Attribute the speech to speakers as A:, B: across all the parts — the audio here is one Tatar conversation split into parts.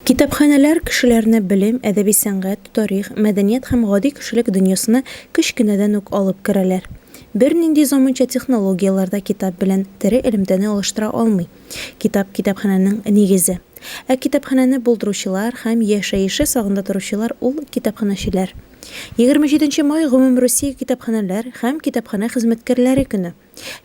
A: Китапханәләр кешеләрне белем, әдәби сәнгать, тарих, мәдәният һәм гади кешелек дөньясына кечкенәдән үк алып керәләр. Бернинди заманча технологияләр дә китап белән тере элемтәне алыштыра алмый. Китап, китапханәнең нигезе. Ә китапханәне булдыручылар һәм яшәеше сагында торучылар ул, китапханәчеләр. 27 нче май, Гомумрусия китапханәләр һәм китапханә хезмәткәрләре көне.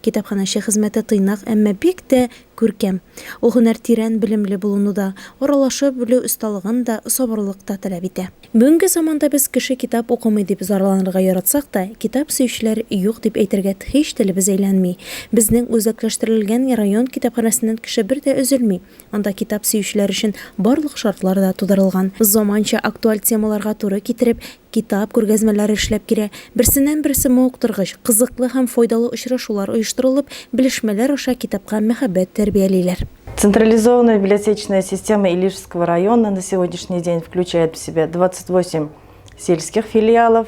A: Китапханәче хезмәте тыйнак, әмма бик тә күркәм. Ул һөнәр тирән белемле булуны да, аралаша белү осталыгын да, сабырлык та таләп итә. Бүгенге заманда без кеше китап укымый дип зарланырга яратсак та, китап сөючеләр юк дип әйтергә һич телебез әйләнми. Безнең үзәкләштерелгән район китапханәсеннән кеше бер дә өзелми. Анда китап сөючеләр өчен барлык шартлар да тудырылган. Заманча актуаль темаларга туры китереп, китап күргәзмәләре эшләп килә. Берсеннән-берсе мавыктыргыч, кызыклы һәм файдалы очрашулар оештырылып, белешмәләр аша китапка мәхәббәт тәрбиялиләр.
B: Централизованная библиотечная система Илишского района на сегодняшний день включает в себя 28 сельских филиалов,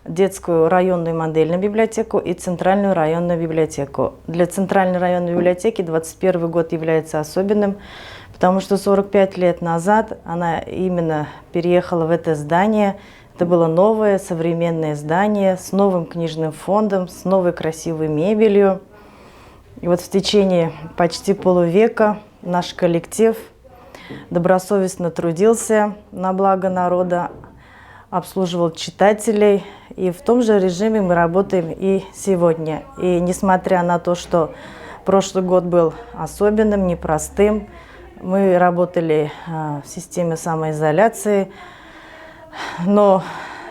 B: детскую районную модельную библиотеку и центральную районную библиотеку. Для центральной районной библиотеки 2021 год является особенным, потому что 45 лет назад она именно переехала в это здание. Это было новое современное здание с новым книжным фондом, с новой красивой мебелью. И вот в течение почти полувека наш коллектив добросовестно трудился на благо народа, обслуживал читателей. И в том же режиме мы работаем и сегодня. И несмотря на то, что прошлый год был особенным, непростым, мы работали в системе самоизоляции, но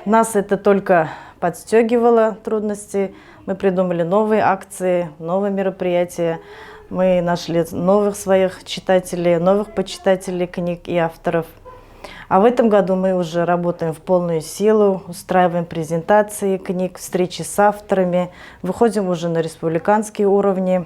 B: нас это только подстегивало трудности. Мы придумали новые акции, новые мероприятия. Мы нашли новых своих читателей, новых почитателей книг и авторов. А в этом году мы уже работаем в полную силу, устраиваем презентации книг, встречи с авторами, выходим уже на республиканские уровни.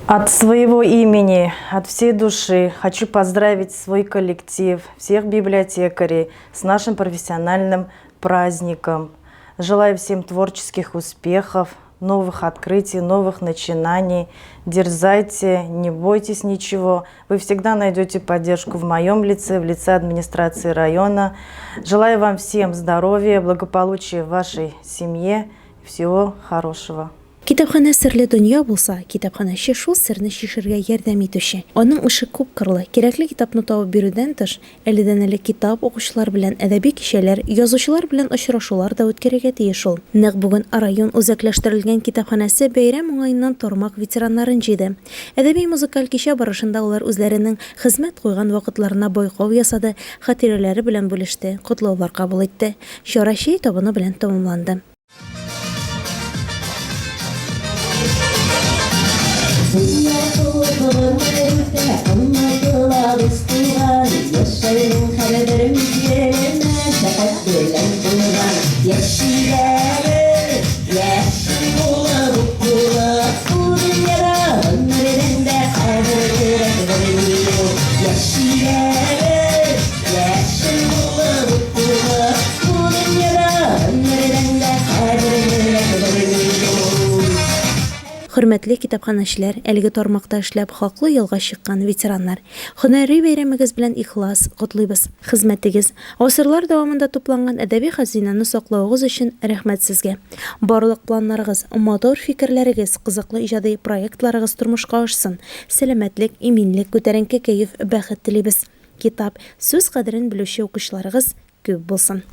B: От своего имени, от всей души хочу поздравить свой коллектив, всех библиотекарей с нашим профессиональным праздником. Желаю всем творческих успехов, новых открытий, новых начинаний. Дерзайте, не бойтесь ничего. Вы всегда найдете поддержку в моем лице, в лице администрации района. Желаю вам всем здоровья, благополучия в вашей семье. Всего хорошего.
A: Китапханә серле дөнья булса, китапханәче шул серне чишергә ярдәм итүче. Аның эше күпкырлы, кирәкле китапны табып бирүдән тыш, әледән-әле китап укучылар белән әдәби кичәләр, язучылар белән очрашулар да үткәрергә тиеш ул. Нәкъ бүген район үзәкләштерелгән китапханәсе бәйрәм уңаеннан тармак ветераннарын җыйды. Әдәби-музыкаль кичә барышында алар үзләренең хезмәт куйган вакытларына байкау ясады, хатирәләре белән бүлеште, котлаулар кабул итте. Чара чәй табыны белән тәмамланды. Хөрмәтле китапханәчеләр, әлеге тармакта эшләп хаклы ялга чыккан ветераннар! Һөнәри бәйрәмегез белән ихлас котлыйбыз! Хезмәтегез, гасырлар дәвамында тупланган әдәби хәзинәне саклавыгыз өчен рәхмәт сезгә! Барлык планнарыгыз, матур фикерләрегез, кызыклы иҗади проектларыгыз тормышка ашсын! Сәламәтлек, иминлек, күтәренке кәеф, бәхет телибез! Китап, сүз кадерен белүче укучыларыгыз күп булсын!